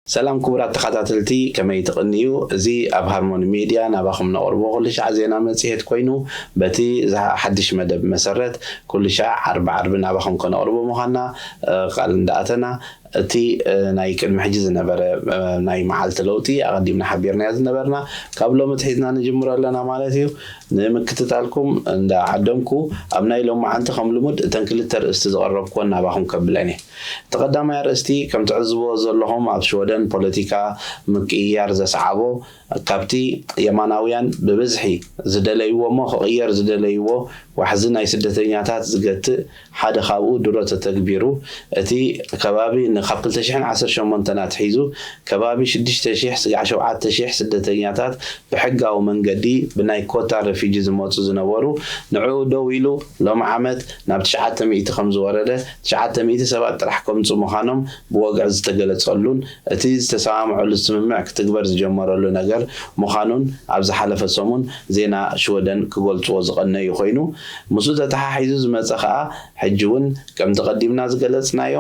ሰላም ክቡራት ተኸታተልቲ፣ ከመይ ትቕንዩ? እዚ ኣብ ሃርሞኒ ሜድያ ናባኹም ነቕርቦ ኩሉ ሻዕ ዜና መጽሔት ኮይኑ፣ በቲ ዝሓ-፣ ሓድሽ መደብ መሰረት ኩሉ ሻዕ ዓርቢ ዓርቢ ናባኹም ከነቕርቦ ምዃንና፣ እ፣ ቃል እንዳኣተና፣ እቲ፣ እ፣ ናይ ቅድሚ ሕጂ ዝነበረ፣ እ፣ ናይ መዓልቲ ለውጢ ኣቐዲምና ሓቢርናዮ ዝነበርና፣ ካብ ሎሚ ትሒዝና ንጅምሮ ኣለና ማለት እዩ። ንምክትታልኩም እንዳዓደምኩ፣ ኣብ ናይ ሎማዓንቲ ከም ልሙድ እተን ክልተ ርእስቲ ዝቐረብኩወን ናባኹም ከብለን እየ። እቲ ቀዳማይ ኣርእስቲ፣ ከም ትዕዝብዎ ዘለኹም፣ ኣብ ሽወደን ፖለቲካ ምቅይያር ዘስዓቦ፣ ካብቲ የማናውያን ብብዝሒ ዝደለይዎ እሞ ክቕየር ዝደለይዎ ዋሕዚ ናይ ስደተኛታት ዝገትእ ሓደ ካብኡ ድሮ ተተግቢሩ፣ እቲ ከባቢ ን-፣ ካብ ክልተ ሽሕን ዓሰርተ ሸሞንተን ኣትሒዙ ከባቢ ሽዱሽተ ሺሕ ስጋዕ ሸውዓተ ሺሕ ስደተኛታት ብሕጋዊ መንገዲ ብናይ ኮታ ረፊጂ ዝመጹ ዝነበሩ፣ ንዕኡ ደው ኢሉ ሎም ዓመት ናብ ትሽዓተ ሚእቲ ከም ዝወረደ፣ ትሽዓተ ሚእቲ ሰባት ጥራሕ ከምጹ ምዃኖም ብወግዒ ዝተገለጸሉን እቲ ዝተሰማምዐሉ ስምምዕ ክትግበር ዝጀመረሉ ነገር ምዃኑን ኣብ ዝሓለፈ ሰሙን ዜና ሽወደን ክገልጽዎ ዝቐነዩ ኮይኑ፣ ምስኡ ተተሓሒዙ ዝመጸ ከኣ ሕጂ እውን ከምቲ ቀዲምና ዝገለጽናዮ፣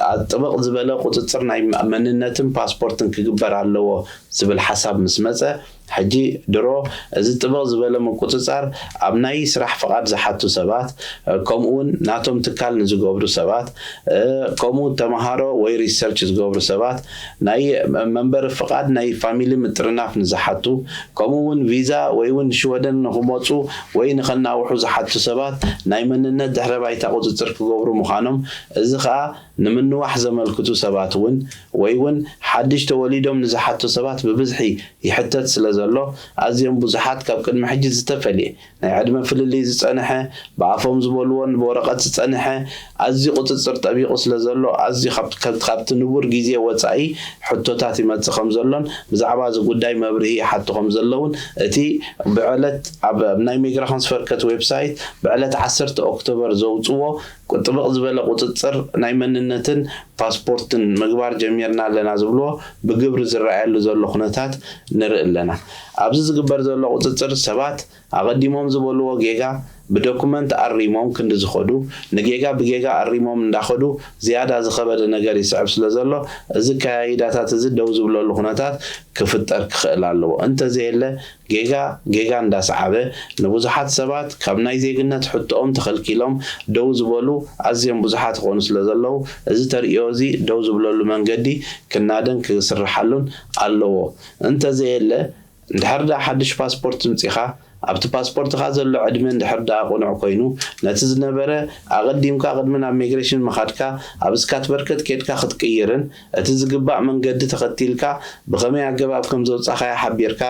ኣ-፣ ጥብቕ ዝበለ ቁጽጽር ናይ መ-፣ መንነትን ፓስፖርትን ክግበር ኣለዎ ዝብል ሓሳብ ምስ መጸ፣ ሕጂ ድሮ እዚ ጥብቕ ዝበለ ምቁጽጻር ኣብ ናይ ስራሕ ፍቓድ ዝሓቱ ሰባት፣ እ፣ ከምኡ እውን ናቶም ትካል ንዝገብሩ ሰባት፣ እ፣ ከምኡ ተመሃሮ ወይ ሪሰርች ዝገብሩ ሰባት፣ ናይ መንበሪ ፍቓድ ናይ ፋሚሊ ምጥርናፍ ንዝሓቱ፣ ከምኡ እውን ቪዛ ወይ እውን ሽወደን ንክመጹ ወይ ንኸናውሑ ዝሓቱ ሰባት ናይ መንነት ድሕረ ባይታ ቁጽጽር ክገብሩ ምዃኖም፣ እዚ ኸኣ ንምንዋሕ ዘመልክቱ ሰባት እውን ወይ እውን ሓድሽ ተወሊዶም ንዝሓቱ ሰባት ብብዝሒ ይሕተት ስለ ዘሎ፣ ኣዝዮም ብዙሓት ካብ ቅድሚ ሕጂ ዝተፈልየ ናይ ዕድመ ፍልልይ ዝጸንሐ፣ ብኣፎም ዝበልዎን ብወረቐት ዝጸንሐ፣ ኣዝዩ ቁጽጽር ጠቢቑ ስለ ዘሎ፣ ኣዝዩ ካብ-፣ ካብ-፣ ካብቲ ንቡር ግዜ ወጻኢ ሕቶታት ይመጽእ ከም ዘሎን ብዛዕባ እዚ ጉዳይ መብርሂ ይሓቱ ከም ዘለውን እቲ ብዕለት ኣብ፣ ኣብ ናይ ሚግራሾንስቨርከት ዌብሳይት ብዕለት ዓሰርተ ኦክቶበር ዘውጽዎ ጥብቕ ዝበለ ቁጽጽር ናይ መንነትን ፓስፖርትን ምግባር ጀሚርና ኣለና ዝብልዎ ብግብሪ ዝረኣየሉ ዘሎ ኩነታት ንርኢ ኣለና። ኣብዚ ዝግበር ዘሎ ቁጽጽር ሰባት ኣቐዲሞም ዝበልዎ ጌጋ ብዶኩመንት ኣሪሞም ክንዲ ዝኸዱ፣ ንጌጋ ብጌጋ ኣሪሞም እንዳኸዱ ዝያዳ ዝኸበደ ነገር ይስዕብ ስለ ዘሎ፣ እዚ ኣከያይዳታት እዚ ደው ዝብለሉ ኩነታት ክፍጠር ክኽእል ኣለዎ። እንተዘየለ፣ ጌጋ ጌጋ እንዳሰዓበ፣ ንብዙሓት ሰባት ካብ ናይ ዜግነት ሕቶኦም ተኸልኪሎም ደው ዝበሉ ኣዝዮም ብዙሓት ይኾኑ ስለ ዘለዉ፣ እዚ ተርእዮ እዚ ደው ዝብለሉ መንገዲ ክናደን ክስርሓሉን ኣለዎ። እንተዘየለ፣ እንድሕር ደኣ ሓድሽ ፓስፖርት ምጺኻ፣ ኣብቲ ፓስፖርትኻ ዘሎ ዕድመ እንድሕር ደኣ ቅኑዕ ኮይኑ፣ ነቲ ዝነበረ ኣቐዲምካ ቅድሚ ናብ ሚግሬሽን ምኻድካ፣ ኣብ ስካትበርከት ኬድካ ክትቅይርን፣ እቲ ዝግባእ መንገዲ ተኸቲልካ ብኸመይ ኣገባብ ከም ዘውጻኻዮ ሓቢርካ፣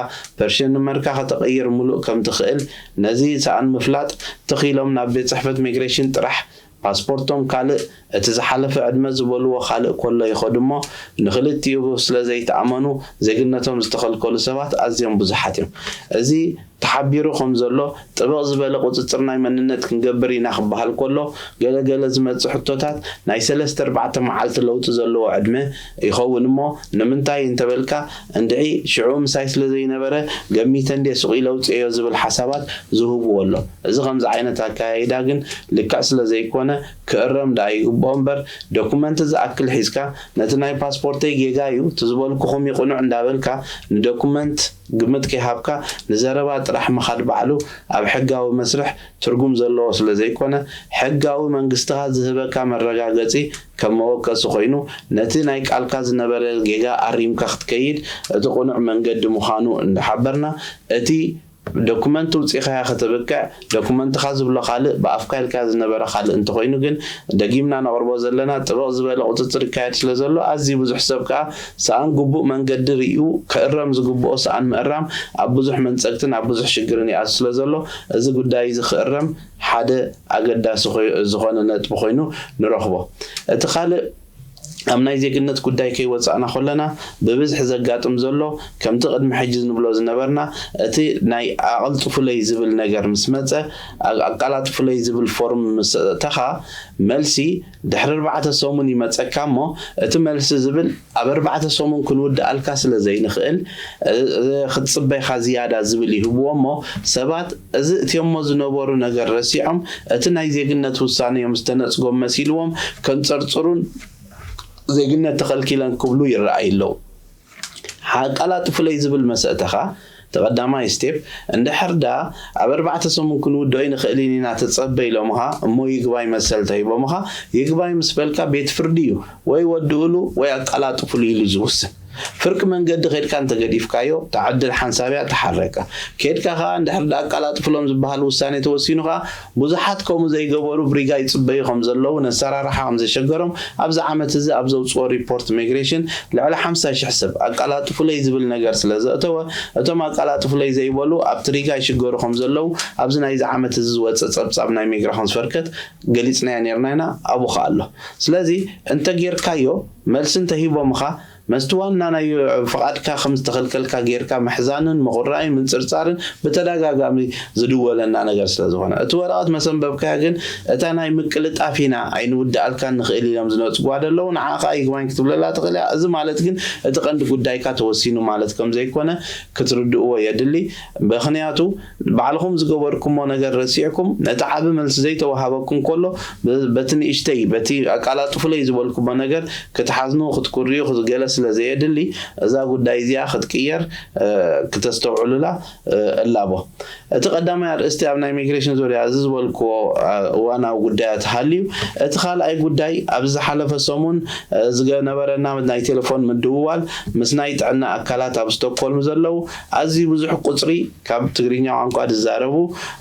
ፐርሽን ንመርካ ከተቐይር ምሉእ ከም ትኽእል፣ ነዚ ሰኣን ምፍላጥ ትኽ ኢሎም ናብ ቤት ጽሕፈት ሚግሬሽን ጥራሕ ፓስፖርቶም ካልእ፣ እቲ ዝሓለፈ ዕድመ ዝበልዎ ካልእ ኮሎ ይኸዱ እሞ፣ ንኽልቲኡ ስለ ዘይተኣመኑ ዜግነቶም ዝተኸልከሉ ሰባት ኣዝዮም ብዙሓት እዮም። እዚ ተሓቢሩ ከም ዘሎ፣ ጥብቕ ዝበለ ቁጽጽር ናይ መንነት ክንገብር ኢና ክበሃል ከሎ፣ ገለ ገለ ዝመጽእ ሕቶታት ናይ ሰለስተ ኣርባዕተ መዓልቲ ለውጢ ዘለዎ ዕድመ ይኸውን እሞ፣ ንምንታይ እንተበልካ፣ እንድዒ ሽዑ ምሳይ ስለ ዘይነበረ፣ ገሚተ እንድየ ሱቕ ኢለ ኣውጽኤዮ ዝብል ሓሳባት ዝህብዎ ኣሎ። እዚ ከምዚ ዓይነት ኣከያይዳ ግን ልክዕ ስለ ዘይኮነ፣ ክእረም ደኣ ይግብኦ እምበር፣ ዶኩመንት ዝኣክል ሒዝካ፣ ነቲ ናይ ፓስፖርተይ ጌጋ እዩ፣ እቲ ዝበልኩኹም እዩ ቅኑዕ እንዳበልካ፣ ንዶኩመንት ግምት ከይሃብካ ንዘረባ ጥራሕ ምኻድ ባዕሉ ኣብ ሕጋዊ መስርሕ ትርጉም ዘለዎ ስለ ዘይኮነ፣ ሕጋዊ መንግስትኻ ዝህበካ መረጋገጺ ከም መወከሲ ኮይኑ፣ ነቲ ናይ ቃልካ ዝነበረ ጌጋ ኣሪምካ ክትከይድ እቲ ቅኑዕ መንገዲ ምዃኑ እንዳሓበርና፣ እቲ ዶኩመንት ውጺእካያ ከተብቅዕ፣ ዶኩመንትኻ ዝብሎ ካልእ፣ ብኣፍካ ኢልካ ዝነበረ ካልእ እንተኾይኑ ግን፣ ደጊምና ነቕርቦ ዘለና ጥብቕ ዝበለ ቁጽጽር ይካየድ ስለ ዘሎ፣ ኣዝዩ ብዙሕ ሰብ ከኣ ሰኣን ግቡእ መንገዲ ርእዩ ክእረም ዝግብኦ ሰኣን ምእራም ኣብ ብዙሕ መንጸግትን ኣብ ብዙሕ ሽግርን ይኣቱ ስለ ዘሎ፣ እዚ ጉዳይ እዚ ክእረም ሓደ ኣገዳሲ ኮይ-፣ ዝኾነ ነጥቢ ኮይኑ ንረኽቦ። እቲ ካልእ ኣብ ናይ ዜግነት ጉዳይ ከይወጻእና ከለና ብብዝሒ ዘጋጥም ዘሎ ከምቲ ቅድሚ ሕጂ ንብሎ ዝነበርና እቲ ናይ ኣቐልጥፉለይ ዝብል ነገር ምስ መጸ፣ ኣ-፣ ኣቀላጥፉለይ ዝብል ፎርም ምስ ኣእተኻ መልሲ ድሕሪ ኣርባዕተ ሰሙን ይመጸካ እሞ እቲ መልሲ ዝብል ኣብ ኣርባዕተ ሰሙን ክንውድኣልካ ስለ ዘይንኽእል፣ እ-፣ እ-፣ ክትጽበይኻ ዝያዳ ዝብል ይህብዎ እሞ ሰባት እዚ እትዮሞ ዝነበሩ ነገር ረሲዖም እቲ ናይ ዜግነት ውሳነዮም ዝተነጽጎም መሲልዎም ከንጸርጽሩን ዜግነት ተኸልኪለን ክብሉ ይረኣዩ ኣለዉ። ኣቀላጥፉለይ ዝብል መሰእተኻ፣ እቲ ቀዳማይ ስቴፕ፣ እንድሕር ዳ ኣብ ኣርባዕተ ሰሙን ክንውድኦ ንኽእል ኢና ተጸበ ኢሎምኻ፣ እሞ ይግባይ መሰል ተሂቦምኻ፣ ይግባይ ምስ በልካ ቤት ፍርዲ እዩ ወይ ወድኡሉ ወይ ኣቀላጥፉሉ ኢሉ ዝውስን። ፍርቂ መንገዲ ኬድካ እንተገዲፍካዮ፣ እታ ዕድል ሓንሳብ እያ ትሓረካ። ኬድካ ከኣ እንድሕር ዳ ኣቀላጥፉሎም ዝበሃል ውሳኔ ተወሲኑ ከኣ፣ ብዙሓት ከምኡ ዘይገበሩ ብሪጋ ይጽበዩ ከም ዘለዉ፣ ነሰራርሓ ከም ዘሸገሮም ኣብዚ ዓመት እዚ ኣብ ዘውጽኦ ሪፖርት ሚግሬሽን ልዕሊ ሓምሳ ሽሕ ሰብ ኣቀላጥፉለይ ዝብል ነገር ስለ ዘእተወ፣ እቶም ኣቀላጥፉለይ ዘይበሉ ኣብቲ ሪጋ ይሽገሩ ከም ዘለዉ ኣብዚ ናይዚ ዓመት እዚ ዝወጸ ጸብጻብ ናይ ሚግራ ኮንስፈርከት ገሊጽናዮ ኔርና ኢና፣ ኣብኡ ከኣ ኣሎ። ስለዚ እንተ ጌርካዮ፣ መልሲ እንተ ሂቦምኻ፣ መስቲ ዋና ናይ ፍቓድካ ከም ዝተኸልከልካ ጌርካ ምሕዛንን ምኹራይን ምንጽርጻርን ብተደጋጋሚ ዝድወለና ነገር ስለ ዝኾነ፣ እቲ ወረቐት መሰንበብካዮ ግን እታ ናይ ምቅልጣፍ ኢና ኣይንውድኣልካን ንኽእል ኢሎም ዝነጽጓ ደለዉ፣ ንዓ ኸኣ ይግባኝ ክትብለላ ትኽእል እያ። እዚ ማለት ግን እቲ ቀንዲ ጉዳይካ ተወሲኑ ማለት ከም ዘይኮነ ክትርድእዎ የድሊ። ምኽንያቱ ባዕልኹም ዝገበርኩሞ ነገር ረሲዕኩም ነቲ ዓቢ መልሲ ዘይተዋሃበኩም ከሎ፣ ብ-፣ በቲ ንእሽተይ፣ በቲ ኣቀላጥፉለይ ዝበልኩሞ ነገር ክትሓዝኑ፣ ክትኩርዩ፣ ክትገለ ስለ ዘየድሊ፣ እዛ ጉዳይ እዚኣ ክትቅየር፣ እ፣ ክተስተውዕሉላ፣ እ፣ እላቦ። እቲ ቀዳማይ ኣርእስቲ ኣብ ናይ ሚግሬሽን ዙርያ እዚ ዝበልክዎ፣ እ፣ እዋናዊ ጉዳያት ሃልዩ፣ እቲ ካልኣይ ጉዳይ ኣብዚ ዝሓለፈ ሰሙን፣ እ፣ ዝነበረና ናይ ቴሌፎን ምድውዋል ምስ ናይ ጥዕና ኣካላት ኣብ ስቶክሆልም ዘለዉ ኣዝዩ ብዙሕ ቁጽሪ ካብ ትግርኛ ቋንቋ ዝዛረቡ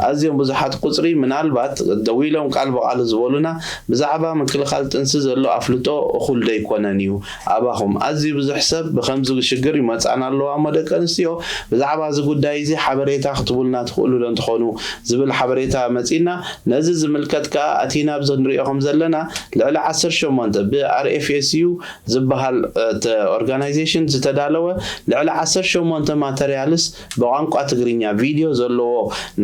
ኣዝዮም ብዙሓት ቁጽሪ፣ ምናልባት ደዊሎም ቃል ብቓል ዝበሉና፣ ብዛዕባ ምክልኻል ጥንሲ ዘሎ ኣፍልጦ እኹል ዶ ኣይኮነን እዩ ኣባኹም? ኣዝዩ ብዙሕ ሰብ ብኸምዚ ሽግር ይመጽኣን ኣለዋ እሞ፣ ደቂ ኣንስትዮ ብዛዕባ እዚ ጉዳይ እዚ ሓበሬታ ክትቡልና ትኽእሉ ዶ እንትኾኑ? ዝብል ሓበሬታ መጺእና፣ ነዚ ዝምልከት ከኣ ኣቲና ኣብዚ ንሪኦ ከም ዘለና፣ ልዕሊ ዓሰርተ ሸሞንተ ብ ኣር ኤፍ ኤስ ዩ ዝበሃል፣ እ፣ ተ-፣ ኦርጋናይዜሽን ዝተዳለወ ልዕሊ ዓሰርተ ሸሞንተ ማተርያልስ ብቋንቋ ትግርኛ ቪድዮ ዘለዎ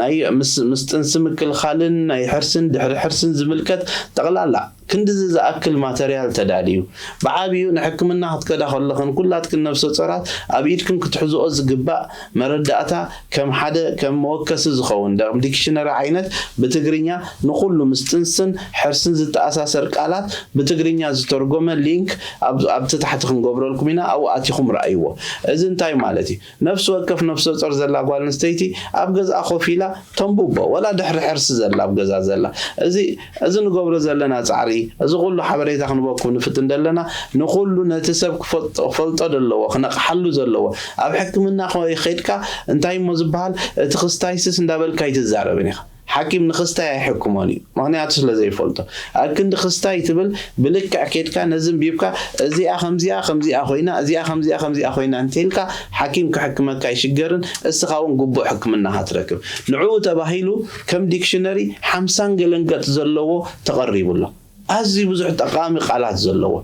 ናይ ምስ፣ ምስ ጥንሲ ምክልኻልን ናይ ሕርስን ድሕሪ ሕርስን ዝምልከት ጠቕላላ ክንድዚ ዝኣክል ማተርያል ተዳልዩ። ብዓብዩ ንሕክምና ክትከዳ ከለኽን ኩላትክን ነፍሰ ጾራት ኣብ ኢድክን ክትሕዝኦ ዝግባእ መረዳእታ ከም ሓደ ከም መወከሲ ዝኸውን ከም ዲክሽነሪ ዓይነት ብትግርኛ ንኹሉ ምስ ጥንስን ሕርስን ዝተኣሳሰር ቃላት ብትግርኛ ዝተርጎመ ሊንክ ኣብ፣ ኣብቲ ታሕቲ ክንገብረልኩም ኢና። ኣብኡ ኣቲኹም ረኣይዎ። እዚ እንታይ ማለት እዩ? ነፍሲ ወከፍ ነፍሰ ጾር ዘላ ጓል ኣንስተይቲ ኣብ ገዝኣ ኮፍ ኢላ ተንብቦ፣ ወላ ድሕሪ ሕርሲ ዘላ ኣብ ገዛ ዘላ። እዚ፣ እዚ ንገብሮ ዘለና ጻዕሪ፣ እዚ ኩሉ ሓበሬታ ክንበኩም ንፍትን ዘለና፣ ንኹሉ ነቲ ሰብ ክፈልጦ፣ ክፈልጦ ዘለዎ፣ ክነቕሓሉ ዘለዎ። ኣብ ሕክምና ከ-፣ ከይድካ እንታይ እሞ ዝበሃል፣ እቲ ክስታይስስ እንዳበልካ ኣይትዛረብን ኢኻ። ሓኪም ንክስታይ ኣይሕክሞን እዩ፣ ምኽንያቱ ስለ ዘይፈልጦ። ኣብ ክንዲ ክስታይ ትብል፣ ብልክዕ ኬድካ ነዚ እንቢብካ፣ እዚኣ ከምዚኣ ከምዚኣ ኮይና፣ እዚኣ ከምዚኣ ከምዚኣ ኮይና እንተኢልካ፣ ሓኪም ክሕክመካ ኣይሽገርን፣ እስኻ እውን ግቡእ ሕክምና ክትረክብ። ንዕኡ ተባሂሉ ከም ዲክሽነሪ ሓምሳን ገለን ገጽ ዘለዎ ተቐሪቡ ኣሎ። ኣዝዩ ብዙሕ ጠቓሚ ቃላት ዘለዎ።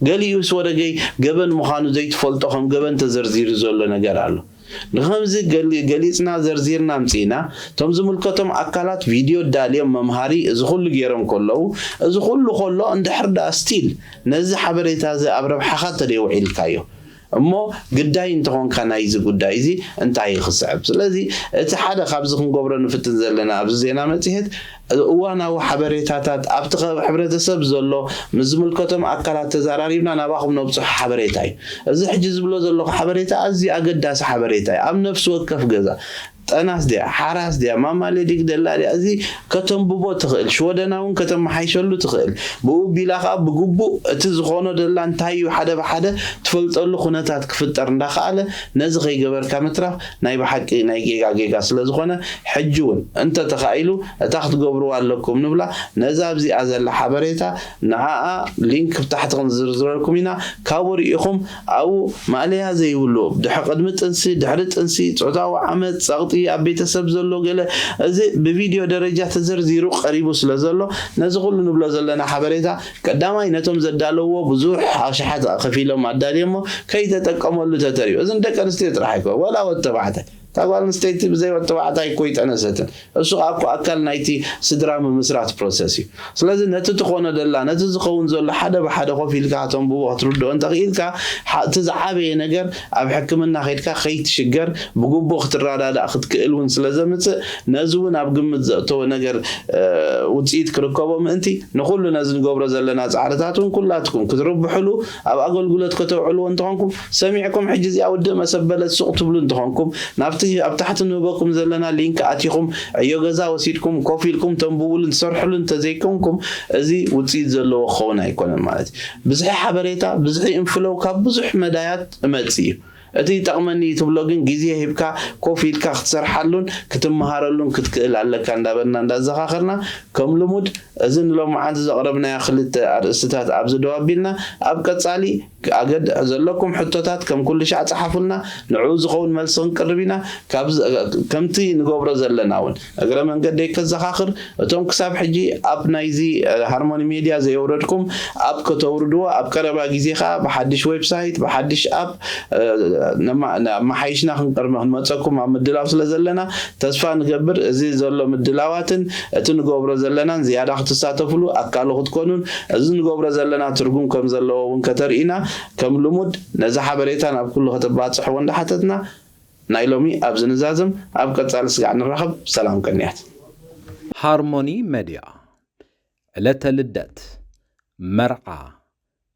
ገሊኡስ ወደገይ ገበን ምዃኑ ዘይትፈልጦ ከም ገበን ተዘርዚሩ ዘሎ ነገር ኣሎ። ንኸምዚ ገሊ-፣ ገሊጽና ዘርዚርና ኣምጺእና፣ እቶም ዝምልከቶም ኣካላት ቪድዮ ዳልዮም መምሃሪ እዚ ኩሉ ገይሮም ከለዉ፣ እዚ ኩሉ ከሎ እንድሕር ደኣ ስቲል ነዚ ሓበሬታ እዚ ኣብ ረብሓኻ ተደይውዒልካዮ እሞ ግዳይ እንተኾንካ ናይዚ ጉዳይ እዚ እንታይ እዩ ክስዕብ? ስለዚ እቲ ሓደ ካብዚ ክንገብሮ ንፍትን ዘለና ኣብዚ ዜና መጽሔት እዋናዊ ሓበሬታታት ኣብቲ ከባቢ ሕብረተሰብ ዘሎ ምስ ዝምልከቶም ኣካላት ተዘራሪብና ናባኹም ነብጽሖ ሓበሬታ እዩ። እዚ ሕጂ ዝብሎ ዘለኹ ሓበሬታ ኣዝዩ ኣገዳሲ ሓበሬታ እዩ። ኣብ ነፍሲ ወከፍ ገዛ ጠናስ ድያ፣ ሓራስ ድያ፣ ማማ ሌዲግ ደላ ድያ፣ እዚ ከተንብቦ ትኽእል፣ ሽወደና እውን ከተመሓይሸሉ ትኽእል። ብኡ ቢላ ከኣ ብግቡእ እቲ ዝኾኖ ደላ እንታይ እዩ ሓደ ብሓደ ትፈልጠሉ ኩነታት ክፍጠር እንዳኸኣለ ነዚ ከይገበርካ ምትራፍ ናይ ብሓቂ ናይ ጌጋ ጌጋ ስለ ዝኾነ ሕጂ እውን እንተ ተኻኢሉ እታ ክትገብርዋ ኣለኩም ንብላ። ነዛ ኣብዚኣ ዘላ ሓበሬታ ንዓኣ ሊንክ ብታሕቲ ክንዝርዝረልኩም ኢና። ካብኡ ርኢኹም ኣብኡ ማእለያ ዘይብሉ ድሕ-፣ ቅድሚ ጥንሲ፣ ድሕሪ ጥንሲ፣ ጾታዊ ዓመጽ፣ ጸቕጢ፣ ኣብ ቤተሰብ ዘሎ ገለ፣ እዚ ብቪድዮ ደረጃ ተዘርዚሩ ቀሪቡ ስለ ዘሎ፣ ነዚ ኩሉ ንብሎ ዘለና ሓበሬታ ቀዳማይ ነቶም ዘዳለውዎ ብዙሕ ኣሽሓት ከፊሎም ኣዳልዮሞ ከይተጠቀመሉ ተተሪፉ። እዚ ንደቂ ኣንስትዮ ጥራሕ ኣይኮነ፣ ዋላ ወዲ ተባዕታይ። እታ ጓል ኣንስተይቲ ብዘይ ወዲ ተባዕታይ እኮ ይጠነሰትን። እሱ ከዓ እኮ ኣካል ናይቲ ስድራ ምምስራት ፕሮሰስ እዩ። ስለዚ ነቲ ትኾኖ ደላ፣ ነቲ ዝኸውን ዘሎ ሓደ ብሓደ ኮፍ ኢልካ ከተንብቦ ክትርድኦ እንተኽኢልካ፣ ሓ- እቲ ዝዓበየ ነገር ኣብ ሕክምና ከይድካ ከይትሽገር ብግቡእ ክትረዳዳእ ክትክእል እውን ስለ ዘምፅእ፣ ነዚ እውን ኣብ ግምት ዘእተወ ነገር ውፅኢት ክርከቦ ምእንቲ ንኩሉ ነዚ ንገብሮ ዘለና ፃዕርታት እውን ኩላትኩም ክትርብሕሉ ኣብ ኣገልግሎት ከተውዕልዎ እንተኾንኩም፣ ሰሚዕኩም ሕጂ እዚኣ ውድእ መሰበለት ሱቕ ትብሉ እንተኾንኩም፣ ናብቲ ኣብ ታሕቲ ንህበኩም ዘለና ሊንክ ኣቲኹም ዕዮ ገዛ ወሲድኩም ኮፍ ኢልኩም ተንብቡሉ ትሰርሕሉ እንተዘይኮንኩም፣ እዚ ውፅኢት ዘለዎ ክኸውን ኣይኮነን ማለት እዩ። ብዝሒ ሓበሬታ፣ ብዝሒ ኢንፍሎው ካብ ብዙሕ መዳያት እመፅእ እዩ። እቲ ይጠቕመኒ ትብሎ ግን ግዜ ሂብካ ኮፍ ኢልካ ክትሰርሓሉን ክትመሃረሉን ክትክእል ኣለካ እንዳበልና እንዳዘኻኸርና፣ ከም ልሙድ እዚ ንሎማዓንቲ ዘቕረብናዮ ክልተ ኣርእስትታት ኣብዚ ደው ኣቢልና፣ ኣብ ቀጻሊ ኣገድ ዘለኩም ሕቶታት ከም ኩሉ ሻዕ ጸሓፉልና፣ ንዕኡ ዝኸውን መልሲ ክንቅርብ ኢና። ከምቲ ንገብሮ ዘለና እውን እግረ መንገደይ ከዘኻኽር፣ እቶም ክሳብ ሕጂ ኣብ ናይዚ ሃርሞኒ ሜድያ ዘየውረድኩም ኣብ ከተውርድዎ፣ ኣብ ቀረባ ግዜ ከዓ ብሓድሽ ዌብሳይት ብሓድሽ ኣፕ ኣመሓይሽና ክንቀርበ ክንመፀኩም ኣብ ምድላው ስለ ዘለና፣ ተስፋ ንገብር እዚ ዘሎ ምድላዋትን እቲ ንገብሮ ዘለናን ዝያዳ ክትሳተፍሉ ኣካሉ ክትኮኑን፣ እዚ ንገብሮ ዘለና ትርጉም ከም ዘለዎ እውን ከተርእዩና፣ ከም ልሙድ ነዚ ሓበሬታ ናብ ኩሉ ከተባፅሕዎ እንዳሓተትና፣ ናይ ሎሚ ኣብዚ ንዛዝም። ኣብ ቀፃሊ ስጋዕ ንራኸብ። ሰላም ቀንያት። ሃርሞኒ መድያ ዕለተ ልደት፣ መርዓ፣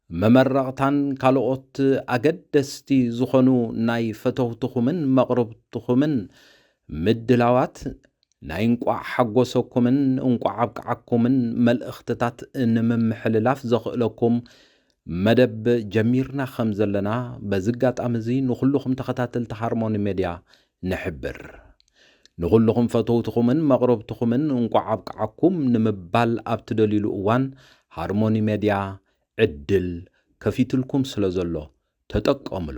መመረቕታን ካልኦት ኣገደስቲ ዝኾኑ ናይ ፈተውትኹምን መቕርብትኹምን ምድላዋት ናይ እንቋዕ ሓጎሰኩምን እንቋዕ ኣብቅዓኩምን መልእኽትታት ንምምሕልላፍ ዘኽእለኩም መደብ ጀሚርና ከም ዘለና በዚ ኣጋጣሚ እዚ ንኹልኹም ተኸታተልቲ ሃርሞኒ ሜድያ ንሕብር። ንኹልኹም ፈተውትኹምን መቕረብትኹምን እንቋዕ ኣብቅዓኩም ንምባል ኣብ ትደልዩሉ እዋን ሃርሞኒ ሜድያ ዕድል ከፊትልኩም ስለ ዘሎ ተጠቀምሉ።